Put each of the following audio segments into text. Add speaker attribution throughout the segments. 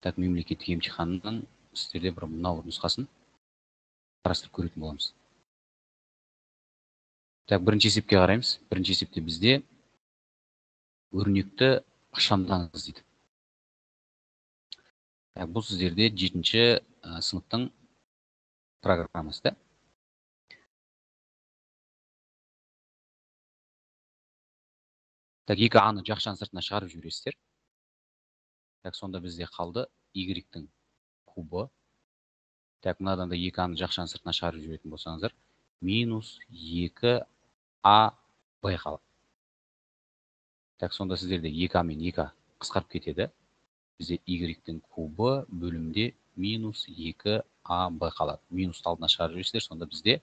Speaker 1: Так, мемлекеттік емтиханның сіздерде бір мынау нұсқасын қарастырып көретін боламыз. Так, бірінші есепке қараймыз. Бірінші есепте бізде өрнекті ықшамдаңыз дейді. Так, бұл сіздерде 7-ші сыныптың программасы да. Так, 2 А-ны жақшаның сыртына шығарып жібересіздер. Так, сонда бізде қалды y-тің кубы. Так, мынадан да 2 А-ны жақшаның сыртына шығарып жіберетін болсаңыздар, минус 2 А Б қалады. Так, сонда сіздерде 2 А мен 2 А қысқарып кетеді. Бізде y-тің кубы бөлімде минус 2 А Б қалады. Минусты алдына шығарып жібересіздер, сонда бізде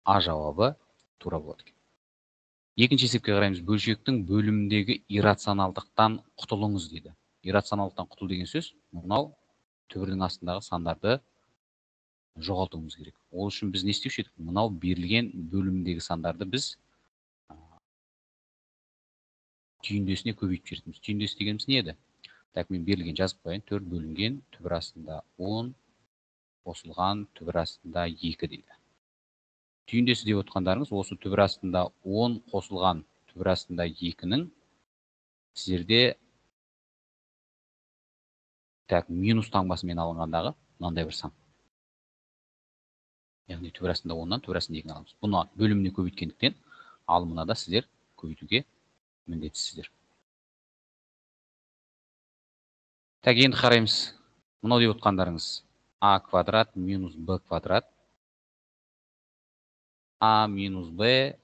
Speaker 1: А жауабы тура болады екен. Екінші есепке қараймыз. Бөлшектің бөліміндегі иррационалдықтан құтылыңыз дейді. Иррационалдықтан құтыл деген сөз мынау түбірдің астындағы сандарды жоғалтуымыз керек. Ол үшін біз не істеуші едік? Мынау берілген бөлімдегі сандарды біз түйіндесіне көбейтіп жіберетінбіз. Түйіндесі дегеніміз не еді? Так, мен берілген жазып қояйын. 4 бөлінген түбір астында 10 қосылған түбір астында 2 дейді. Түйіндесі деп отқандарыңыз осы түбір астында 10 қосылған түбір астында 2-нің сіздерде так, минус таңбасымен алынғандағы мынандай бір сан. Яғни түбір астында 10-нан түбір астында 2-ні аламыз. Бұны бөліміне көбейткендіктен алымына да сіздер көбейтуге міндеттісіздер. Так, енді қараймыз. Мынау деп отқандарыңыз А квадрат минус Б квадрат. А минус Б,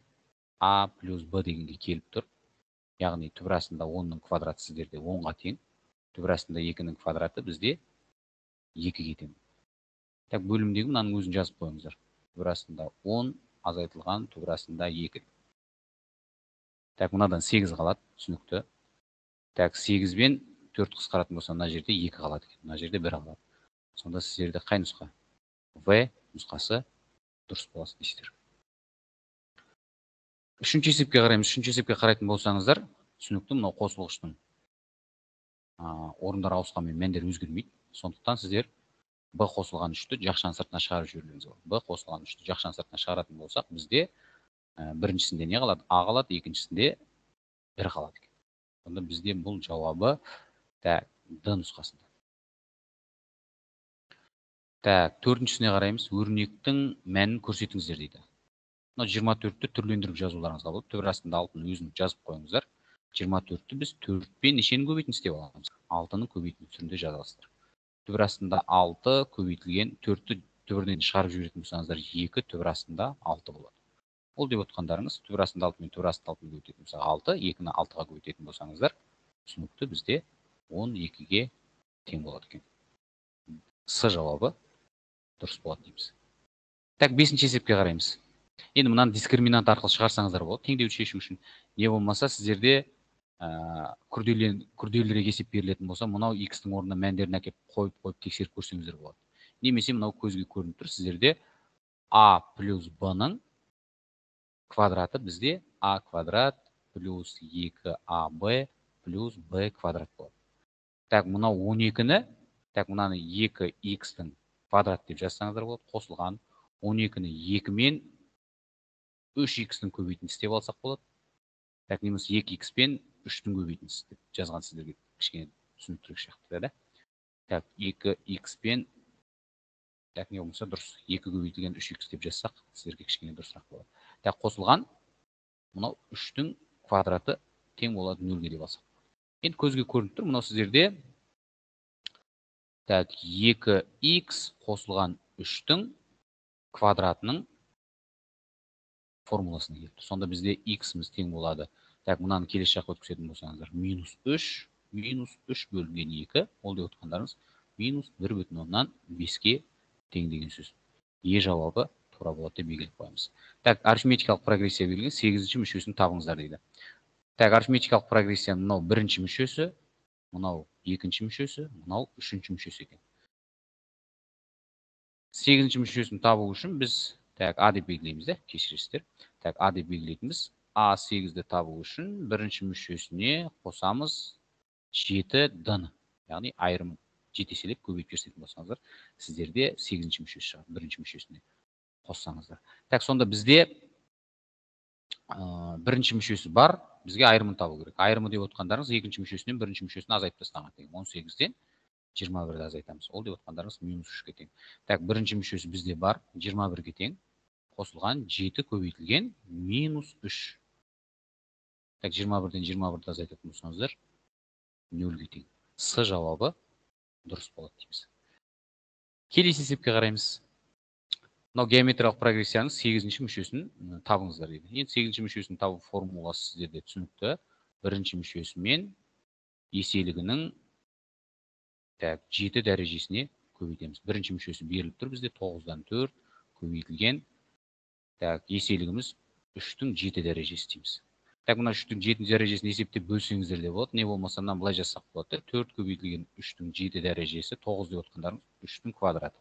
Speaker 1: А плюс Б дегенге келіп тұр. Яғни түбір астында 10-ның квадраты сіздерде 10-ға тең. Түбір астында 2-нің квадраты бізде 2-ге тең. Так, бөлімдегі мынаның өзін жазып қойыңыздар. Түбір астында 10 азайтылған түбір астында 2. Так, мынадан 8 қалады, түсінікті. Так, 8 бен 4 қысқаратын болса, мына жерде 2 қалады екен, мына жерде 1 қалады. Сонда сіздерде қай нұсқа? В нұсқасы дұрыс болады дейсіздер. Үшінші есепке қараймыз. Үшінші есепке қарайтын болсаңыздар, түсінікті, мынау қосылғыштың орындары ауысқанмен мәндер өзгермейді. Сондықтан сіздер Б қосылған 3-ті жақшаның сыртына шығарып жіберулеріңіз болады. Б қосылған 3-ті жақшаның сыртына шығаратын болсақ, бізде біріншісінде не қалады? А қалады, екіншісінде 1 қалады екен. Сонда бізде бұл жауабы так, Д нұсқасында. Так, төртіншісіне қараймыз. Өрнектің мәнін көрсетіңіздер дейді. Мынау 24-ті түрлендіріп жазуларыңызға болады. Түбір астында 6-ны өзін жазып қойыңыздар. 24-ті біз 4 пен нешенің көбейтіндісі істеп аламыз? 6-ның көбейтіндісі түрінде жаза аласыздар. Түбір астында 6 көбейтілген 4-ті түбірінен шығарып жіберетін болсаңыздар, 2 түбір астында 6 болады. Ол деп отқандарыңыз түбір астында 6 мен түбір астында 6-ны көбейтетін болсақ 6, 2-ні 6-ға көбейтетін болсаңыздар, түсінікті бізде 12-ге тең болады екен. С жауабы дұрыс болады дейміз. Так, бесінші есепке қараймыз. Енді мынаны дискриминант арқылы шығарсаңыздар болады, теңдеуді шешу үшін. Не болмаса сіздерде күрделірек есеп берілетін болса, мынау x-тің орнына мәндерін әкеп қойып-қойып тексеріп көрсеңіздер болады. Немесе мынау көзге көрініп тұр, сіздерде А плюс Б-ның квадраты бізде А квадрат плюс 2АБ плюс Б квадрат болады. Так, мынау 12-ні, так, мынаны 2х-тің квадрат деп жазсаңыздар болады, қосылған 12-ні 2 мен 3х-тің көбейтіндісі деп алсақ болады. Так, немесе 2х пен 3-тің көбейтіндісі деп жазған сіздерге кішкене түсініктірек сияқты да. Так, 2х пен, так, не болмаса дұрыс, 2 көбейтілген 3х деп жазсақ, сіздерге кішкене дұрысырақ болады. Так, қосылған мынау 3-тің квадраты тең болады 0-ге деп алсақ. Енді көзге көрініп тұр, мынау сіздерде так, 2х қосылған 3-тің квадратының формуласына келіп тұр. Сонда бізде х-іміз тең болады. Так, мынаны келесі жаққа өткізетін болсаңыздар, минус 3, минус 3 бөлінген 2, ол деп отқандарыңыз минус бір бүтін оннан беске тең деген сөз. Е жауабы тура болады деп белгілеп қоямыз. Так, арифметикалық прогрессия берілген 8-ші мүшесін табыңыздар дейді. Так, арифметикалық прогрессияның мынау бірінші мүшесі, мынау екінші мүшесі, мынау үшінші мүшесі екен. 8-ші мүшесін табу үшін біз так, А деп белгілейміз де, кешіресіздер. Так, А деп белгілейтінбіз. А сегізді табу үшін бірінші мүшесіне қосамыз 7 Д-ны. Яғни айырым 7 еселеп көбейтіп жіберсетін болсаңыздар, сіздерде 8-ші мүшесі шығады, бірінші мүшесіне қоссаңыздар. Так, сонда бізде бірінші мүшесі бар, бізге айырымын табу керек. Айырымы деп отқандарыңыз екінші мүшесінен бірінші мүшесін азайтып тастаған тең. 18-ден 21-ді азайтамыз. Ол деп отқандарыңыз минус 3-ке тең. Так, бірінші мүшесі бізде бар, 21-ге тең. Қосылған 7 көбейтілген минус 3. Так, 21-ден 21-ді азайтатын болсаңыздар, 0-ге тең. С жауабы дұрыс болады дейміз. Келесі есепке қараймыз. Мынау геометриялық прогрессияның 8-ші мүшесін табыңыздар дейді. Енді 8-ші мүшесін табу формуласы сіздерде түсінікті. Бірінші мүшесі мен еселігінің так 7 дәрежесіне көбейтеміз. Бірінші мүшесі беріліп тұр бізде 9-дан 4 көбейтілген. Так, еселігіміз 3-тің 7 дәрежесі дейміз. Так, мына 3-тің 7 дәрежесін есептеп бөлсеңіздер де болады. Не болмаса мынаны былай жазсақ болады. 4 көбейтілген 3-тің 7 дәрежесі 9 деп отқандарыңыз 3-тің квадраты.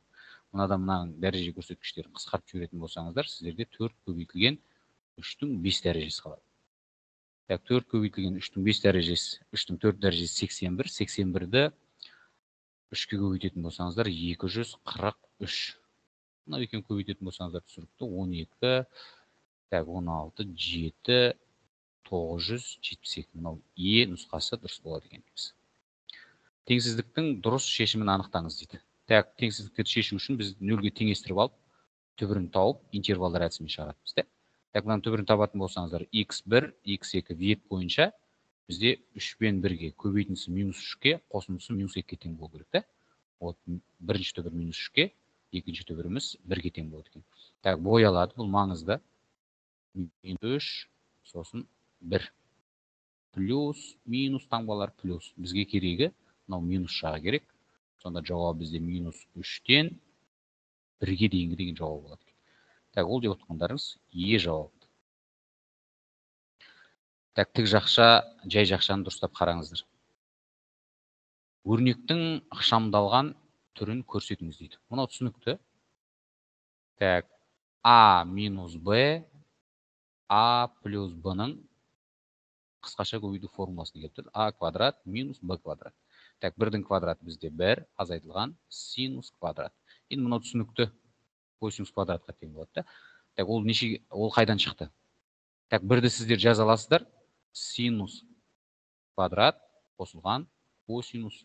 Speaker 1: Мынадан мынаның дәреже көрсеткіштерін қысқартып жіберетін болсаңыздар, сіздерде 4 көбейтілген 3-тің 5 дәрежесі қалады. Так, 4 көбейтілген 3-тің 5 дәрежесі, 3-тің 4 дәрежесі 81, 81-ді 3-ке көбейтетін болсаңыздар 243. Мынау екеуін көбейтетін болсаңыздар түсінікті 12, так, 16, 7, 972. Мынау Е нұсқасы дұрыс болады екен дейміз. Теңсіздіктің дұрыс шешімін анықтаңыз дейді. Так, теңсіздіктерді шешу үшін біз нөлге теңестіріп алып, түбірін тауып, интервалдар әдісімен шығаратынбыз, да? Так, мынаның түбірін табатын болсаңыздар, x1, x2 виет бойынша бізде 3 пен 1-ге көбейтіндісі минус 3-ке, қосындысы минус 2-ге тең болу керек, да? Вот, бірінші түбір минус 3-ке, екінші түбіріміз 1-ге тең болады екен. Так, боялады, бұл маңызды. Минус 3, сосын 1. Плюс, минус таңбалар плюс. Бізге керегі, мынау минус жағы керек. Сонда жауап бізде минус 3-тен 1-ге дейінгі деген жауап болады екен. Так, ол деп отқандарыңыз Е жауабы. Так, тік жақша, жай жақшаны дұрыстап қараңыздар. Өрнектің ықшамдалған түрін көрсетіңіз дейді. Мынау түсінікті. Так, А минус Б, А плюс Б-ның қысқаша көбейту формуласына келіп тұр. А квадрат минус Б квадрат. Так, 1-дің квадраты бізде 1, азайтылған синус квадрат. Енді мынау түсінікті, косинус квадратқа тең болады, да? Так, ол неше, ол қайдан шықты? Так, 1-ді сіздер жаза аласыздар. Синус квадрат қосылған косинус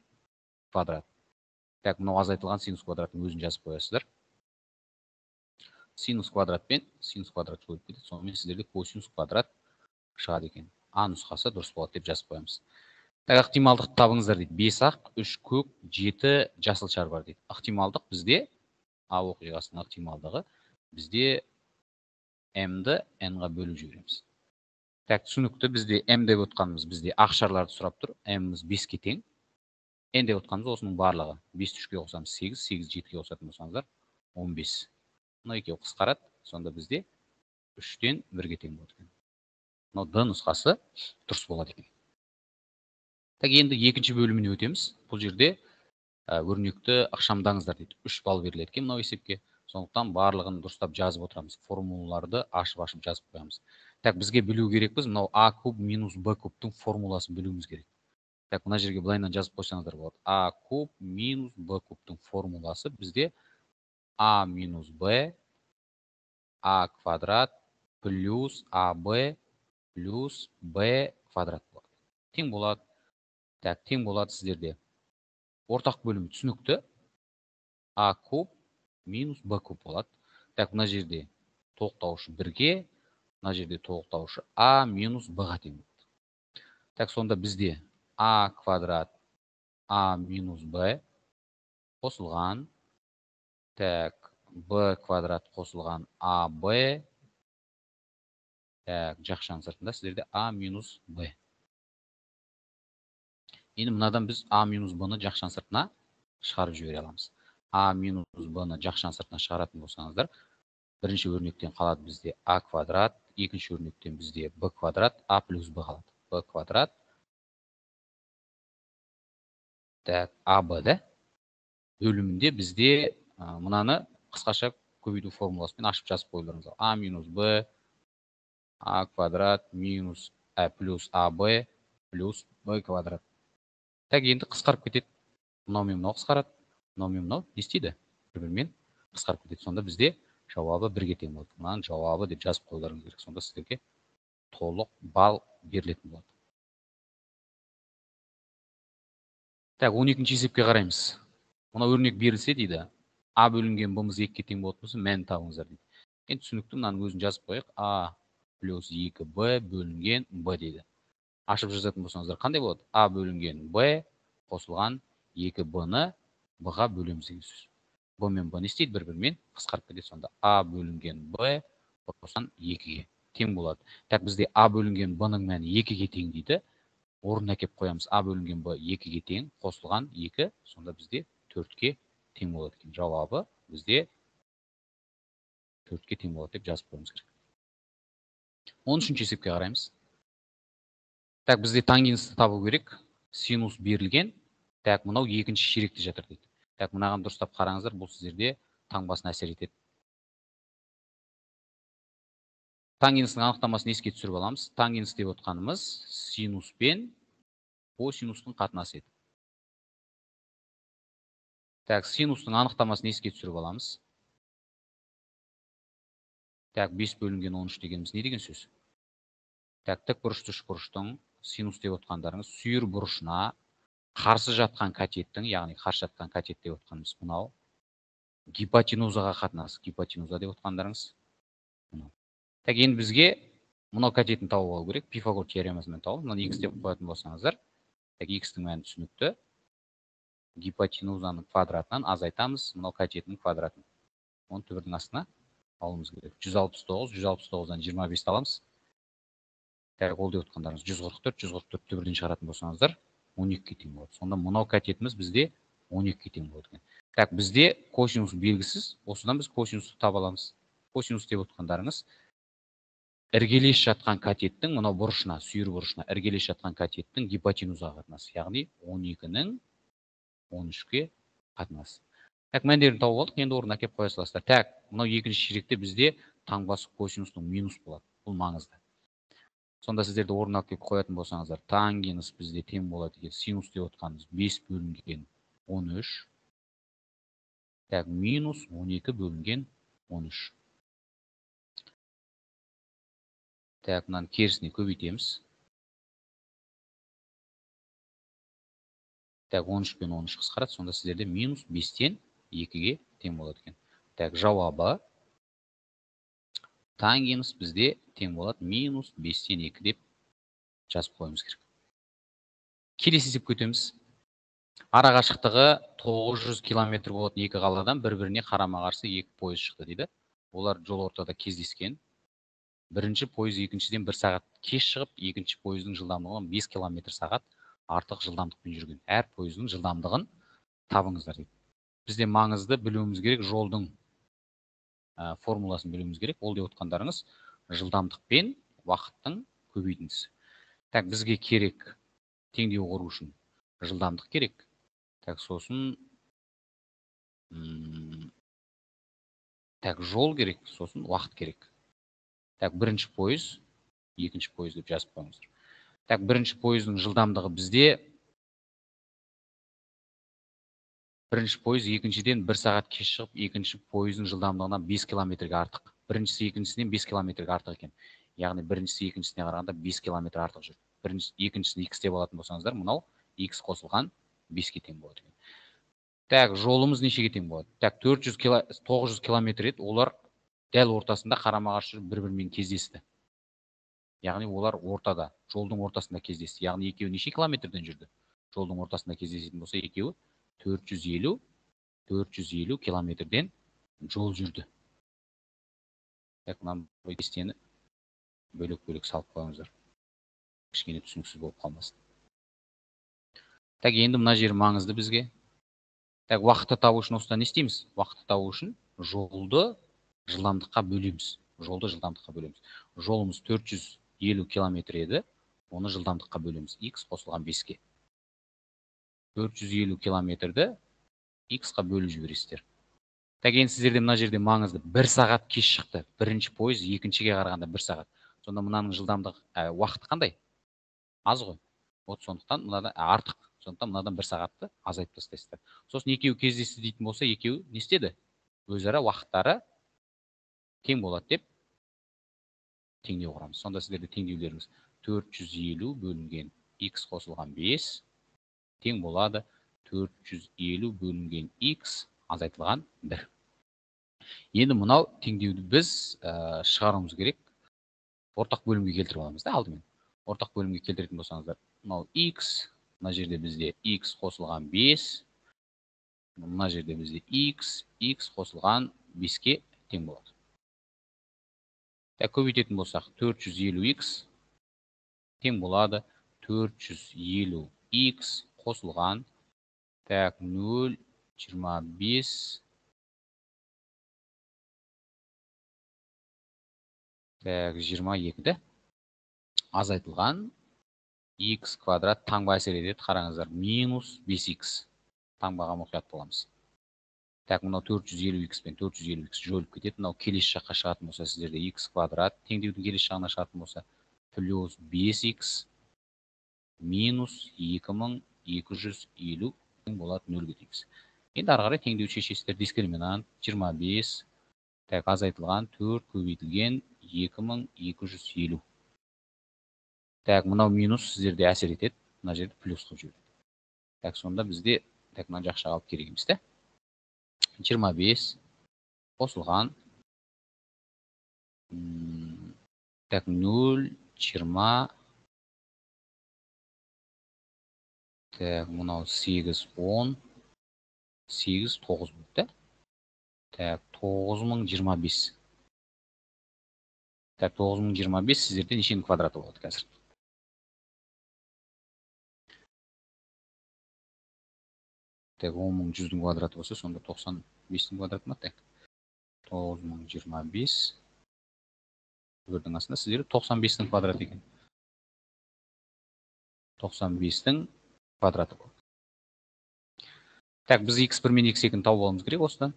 Speaker 1: квадрат. Так, мынау азайтылған синус квадраттың өзін жазып қоясыздар. Синус квадрат пен синус квадрат жойылып кетеді. Сонымен сіздерде косинус квадрат шығады екен. А нұсқасы дұрыс болады деп жазып қоямыз. Так, ықтималдықты табыңыздар дейді. 5 ақ, 3 көк, 7 жасыл шар бар дейді. Ықтималдық бізде, А оқиғасының ықтималдығы бізде М-ді Н-ға бөліп жібереміз. Так, түсінікті, бізде М деп отқанымыз бізде ақ шарларды сұрап тұр. М-іміз 5-ке тең. Н деп отқанымыз осының барлығы. 5-ті 3-ке қосамыз 8, 8 7-ге қосатын болсаңыздар 15. Мынау екеуі қысқарады. Сонда бізде 3-тен 1-ге тең болады екен. Мынау Д нұсқасы дұрыс болады екен. Так, енді екінші бөліміне өтеміз. Бұл жерде өрнекті ықшамдаңыздар дейді. 3 балл беріледі екен мынау есепке. Сондықтан барлығын дұрыстап жазып отырамыз. Формулаларды ашып-ашып жазып қоямыз. Так, бізге білу керекпіз, мынау А куб минус Б кубтың формуласын білуіміз керек. Так, мына жерге былайынан жазып қойсаңыздар болады. А куб минус Б кубтың формуласы бізде А минус Б, А квадрат плюс АБ плюс Б квадрат болады. Тең болады. Так, тең болады сіздерде. Ортақ бөлім түсінікті. А куб минус Б куб болады. Так, мына жерде толықтаушы 1-ге, мына жерде толықтаушы А минус Б-ға тең болады. Так, сонда бізде А квадрат А минус Б қосылған, так, Б квадрат қосылған АБ, так, жақшаның сыртында сіздерде А минус Б. Енді мынадан біз А минус Б-ны жақшаның сыртына шығарып жібере аламыз. А минус Б-ны жақшаның сыртына шығаратын болсаңыздар, бірінші өрнектен қалады бізде А квадрат, екінші өрнектен бізде Б квадрат, А плюс Б қалады. Б квадрат, так, АБ да бөлімінде бізде мынаны қысқаша көбейту формуласымен ашып жазып қоюларыңыз. А минус Б, А квадрат минус А плюс АБ плюс Б квадрат. Так, енді қысқарып кетеді. Мынау мен мынау қысқарады, мынау мен мынау не істейді? Бір-бірімен қысқарып кетеді. Сонда бізде жауабы 1-ге тең болады. Мынаның жауабы деп жазып қоюларыңыз керек. Сонда сіздерге толық балл берілетін болады. Так, 12-ші есепке қараймыз. Мына өрнек берілсе дейді, А бөлінген Б-мыз 2-ге тең болатын болса, мәнін табыңыздар дейді. Енді түсінікті, мынаның өзін жазып қояйық. А плюс 2Б бөлінген Б дейді. Ашып жазатын болсаңыздар қандай болады? А бөлінген Б қосылған 2Б-ны Б-ға бөлеміз деген сөз. Б мен Б не істейді? Бір-бірімен қысқарып кетеді. Сонда А бөлінген Б қосылған 2-ге тең болады. Так, бізде А бөлінген Б-ның мәні 2-ге тең дейді. Орнына әкеп қоямыз. А бөлінген Б 2-ге тең, қосылған 2, сонда бізде 4-ке тең болады екен. Жауабы бізде 4-ке тең болады деп жазып қоюымыз керек. 13-ші есепке қараймыз. Так, бізде тангенсті табу керек. Синус берілген. Так, мынау екінші ширекте жатыр дейді. Так, мынаған дұрыстап қараңыздар, бұл сіздерде таңбасына әсер етеді. Тангенстің анықтамасын еске түсіріп аламыз. Тангенс деп отқанымыз синус пен косинустың қатынасы еді. Так, синустың анықтамасын еске түсіріп аламыз. Так, 5 бөлінген 13 дегеніміз не деген сөз? Так, тік бұрышты үшбұрыштың синус деп отқандарыңыз сүйір бұрышына қарсы жатқан катеттің, яғни қарсы жатқан катет деп отқанымыз мынау, гипотенузаға қатынасы, гипотенуза деп отқандарыңыз мынау. Так, енді бізге мынау катетін тауып алу керек, Пифагор теоремасымен тауып, мынаны x деп қоятын болсаңыздар, так, x-тің мәні түсінікті. Гипотенузаның квадратынан азайтамыз мынау катетінің квадратын. Оны түбірдің астына алуымыз керек. 169, 169-дан 25 аламыз. Так, ол деп отқандарыңыз 144, 144 түбірден шығаратын болсаңыздар, 12-ге тең болады. Сонда мынау катетіміз бізде 12-ге тең болады екен. Так, бізде косинус белгісіз, осыдан біз косинусты таба аламыз. Косинус деп отқандарыңыз іргелес жатқан катеттің мынау бұрышына, сүйір бұрышына іргелес жатқан катеттің гипотенузаға қатынасы, яғни 12-нің 13-ке қатынасы. Так, мәндерін тауып алдық, енді орнына әкеп қоя саласыздар. Так, мынау екінші ширекте бізде таңбасы косинустың минус болады. Бұл маңызды. Сонда сіздерді орнына әкеп қоятын болсаңыздар, тангенс бізде тең болады екен. Синус деп отқанымыз 5 бөлінген 13. Так, минус 12 бөлінген 13. Так, мынаны керісіне көбейтеміз. Так, 13 пен 13 қысқарады, сонда сіздерде минус 5-тен 2-ге тең болады екен. Так, жауабы тангенс бізде тең болады минус 5-тен 2 деп жазып қоюымыз керек. Келесі есепке өтеміз. Ара қашықтығы 900 километр болатын екі қаладан бір-біріне қарама-қарсы екі пойыз шықты дейді. Олар жол ортада кездескен. Бірінші пойыз екіншіден 1 сағат кеш шығып, екінші пойыздың жылдамдығынан 5 километр сағат артық жылдамдықпен жүрген. Әр пойыздың жылдамдығын табыңыздар дейді. Бізде маңызды білуіміз керек, жолдың формуласын білуіміз керек. Ол деп отқандарыңыз жылдамдық пен уақыттың көбейтіндісі. Так, бізге керек теңдеу құру үшін жылдамдық керек. Так, сосын так, жол керек, сосын уақыт керек. Так, бірінші пойыз, екінші пойыз деп жазып қойыңыздар. Так, бірінші пойыздың жылдамдығы бізде бірінші пойыз екіншіден 1 сағат кеш шығып, екінші пойыздың жылдамдығынан 5 километрге артық. Біріншісі екіншісінен 5 километрге артық екен. Яғни біріншісі екіншісіне қарағанда 5 километр артық жүр. Бірінші, екіншісін x деп алатын болсаңыздар, мынау x қосылған 5-ке тең болады екен. Так, жолымыз нешеге тең болады? Так, 900 километр еді, олар дәл ортасында қарама-қарсы жүріп бір-бірімен кездесті. Яғни олар ортада, жолдың ортасында кездесті. Яғни екеуі неше километрден жүрді? Жолдың ортасында кездесетін болса, екеуі 450 километрден жол жүрді. Так, мына кестені бөлек-бөлек салып қойыңыздар. Кішкене түсініксіз болып қалмасын. Так, енді мына жер маңызды бізге. Так, уақытты табу үшін осыдан не істейміз? Уақытты табу үшін жолды жылдамдыққа бөлеміз. Жолды жылдамдыққа бөлеміз. Жолымыз 450 километр еді. Оны жылдамдыққа бөлеміз. X қосылған 5-ке. 450 километрді X-қа бөліп жібересіздер. Так, енді сіздерде мына жерде маңызды 1 сағат кеш шықты. Бірінші пойыз екіншіге қарағанда 1 сағат. Сонда мынаның жылдамдығы, уақыты қандай? Аз ғой. Вот сондықтан мынада артық. Сондықтан мынадан 1 сағатты азайтып тастайсыздар. Сосын екеуі кездесті дейтін болса, екеуі не істеді? Өзара уақыттары тең болады деп теңдеу құрамыз. Сонда сіздерде теңдеулеріңіз 450 бөлінген x қосылған 5 тең болады 450 бөлінген x азайтылған 1. Енді мынау теңдеуді біз шығаруымыз керек. Ортақ бөлімге келтіріп аламыз да алдымен. Ортақ бөлімге келтіретін болсаңыздар, мынау x, мына жерде бізде x қосылған 5, мына жерде бізде x, x қосылған 5-ке тең болады. Так, көбейтетін болсақ, 450x тең болады 450x қосылған, так, 0,25, так, 22-ді азайтылған x квадрат таңба әсер етеді, қараңыздар, минус 5x. Таңбаға мұқият боламыз. Так, мынау 450x пен 450x жойылып кетеді. Мынау келесі жаққа шығатын болса, сіздерде x квадрат теңдеудің келесі жағына шығатын болса, плюс 5x минус 2250 болады 0-ге дейміз. Енді ары қарай теңдеу шешесіздер. Дискриминант 25, так, азайтылған 4 көбейтілген 2250. Так, мынау минус сіздерде әсер етеді, мына жерде плюс қылып жібереді. Так, сонда бізде, так, мына жақша алып керек емес те. 25 қосылған, так, 0,20, так, мынау 8, 10, 8, 9 болды. Так, 9025. Так, 9025 сіздерде нешенің квадраты болады қазір? Так, 10100-дің квадраты болса, сонда 95-тің квадраты ма? Так, 9025 бірдің астында сіздерде 95-тің квадраты екен. 95-тің квадраты болады. Так, біз x1 мен x2-ні тауып алуымыз керек осыдан.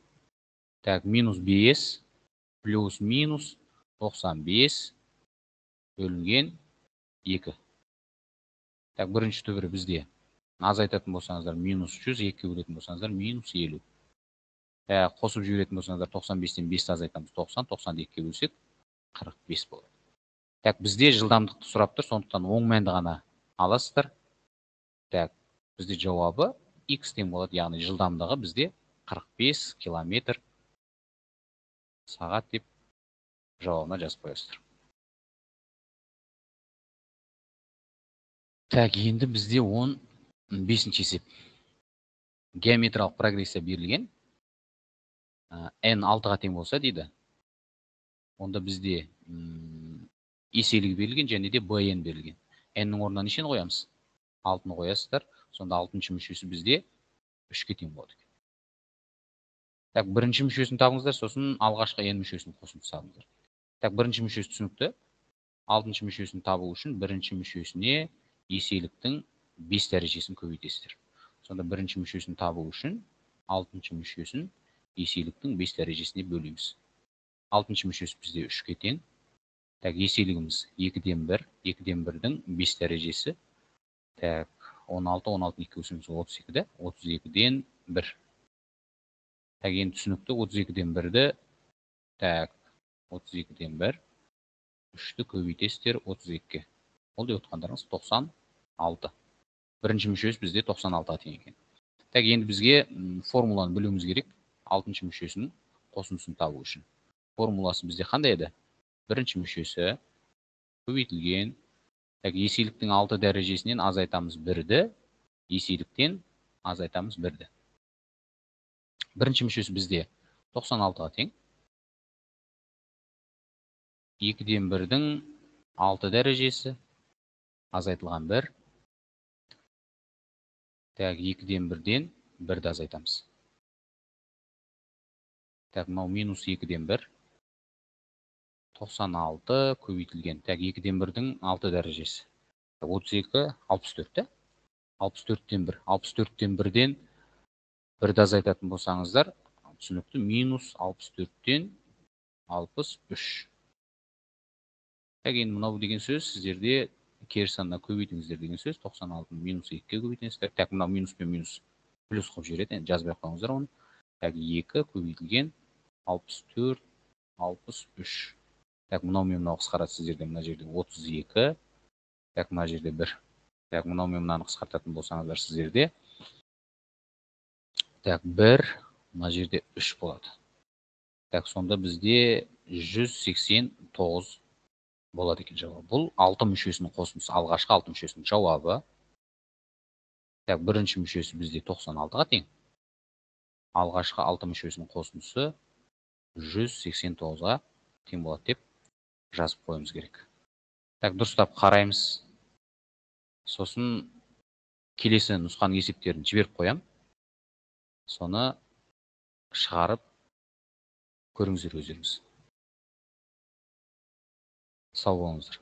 Speaker 1: Так, минус 5 плюс минус 95 бөлінген 2. Так, бірінші түбірі бізде азайтатын болсаңыздар минус 100, 2-ге бөлетін болсаңыздар минус 50. Так, қосып жіберетін болсаңыздар 95-тен 5-ті азайтамыз 90, 90-ды 2-ге бөлсек 45 болады. Так, бізде жылдамдықты сұрап тұр, сондықтан оң мәнді ғана аласыздар. Так, бізде жауабы x тең болады, яғни жылдамдығы бізде 45 километр сағат деп жауабына жазып қоясыздар. Так, енді бізде 15-ші есеп. Геометриялық прогрессия берілген. N 6-ға тең болса дейді. Онда бізде еселігі берілген және де BN берілген. N-нің орнына нешені қоямыз? 6-ны қоясыздар. Сонда 6-шы мүшесі бізде 3-ке тең болады екен. Так, бірінші мүшесін табыңыздар, сосын алғашқы N мүшесін қосып табыңыздар. Так, бірінші мүшесі түсінікті. 6-шы мүшесін табу үшін бірінші мүшесіне еселіктің 5 дәрежесін көбейтесіздер. Сонда бірінші мүшесін табу үшін 6-шы мүшесін еселіктің 5 дәрежесіне бөлеміз. 6-шы мүшесі бізде 3-ке тең. Так, еселігіміз 2-ден 1, 2-ден 1-дің 5 дәрежесі. Так, 16, 16-ны 2 бөлсеңіз 32-ді, 32-ден 1. Так, енді түсінікті, 32-ден 1-ді, так, 32-ден 1, 3-ті көбейтесіздер 32-ге. Ол деп отқандарыңыз 96. Бірінші мүшесі бізде 96-ға тең екен. Так, енді бізге формуланы білуіміз керек, 6-шы мүшесінің қосындысын табу үшін. Формуласы бізде қандай еді? Бірінші мүшесі көбейтілген, так, еселіктің 6 дәрежесінен азайтамыз 1-ді, еселіктен азайтамыз 1-ді. Бірінші мүшесі бізде 96-ға тең. 2-ден 1-дің 6 дәрежесі азайтылған 1. Так, 2-ден 1-ден 1-ді азайтамыз. Так, мынау минус 2-ден 1. 96 көбейтілген. Так, 2-ден 1-дің 6 дәрежесі. 32, 64-ті. 64-тен 1. 64-тен 1-ден 1-ді азайтатын болсаңыздар, түсінікті, минус 64-тен 63. Так, енді мынау деген сөз сіздерде Кері санына көбейтіңіздер деген сөз 96-ны минус 2-ге көбейтесіздер. Так, мынау минус пен минус плюс қылып жібереді, енді жазбай ақ қойыңыздар оны. Так, 2 көбейтілген 64, 63. Так, мынау мен мынау қысқарады сіздерде, мына жерде 32. Так, мына жерде 1. Так, мынау мен мынаны қысқартатын болсаңыздар сіздерде. Так, 1, мына жерде 3 болады. Так, сонда бізде 189 болады екен жауабы. Бұл 6 мүшесінің қосындысы, алғашқы 6 мүшесінің жауабы. Так, бірінші мүшесі бізде 96-ға тең. Алғашқы 6 мүшесінің қосындысы 189-ға тең болады деп жазып қоюымыз керек. Так, дұрыстап қараймыз. Сосын келесі нұсқаның есептерін жіберіп қоям. Соны шығарып көріңіздер өздеріңіз. Сау болыңыздар.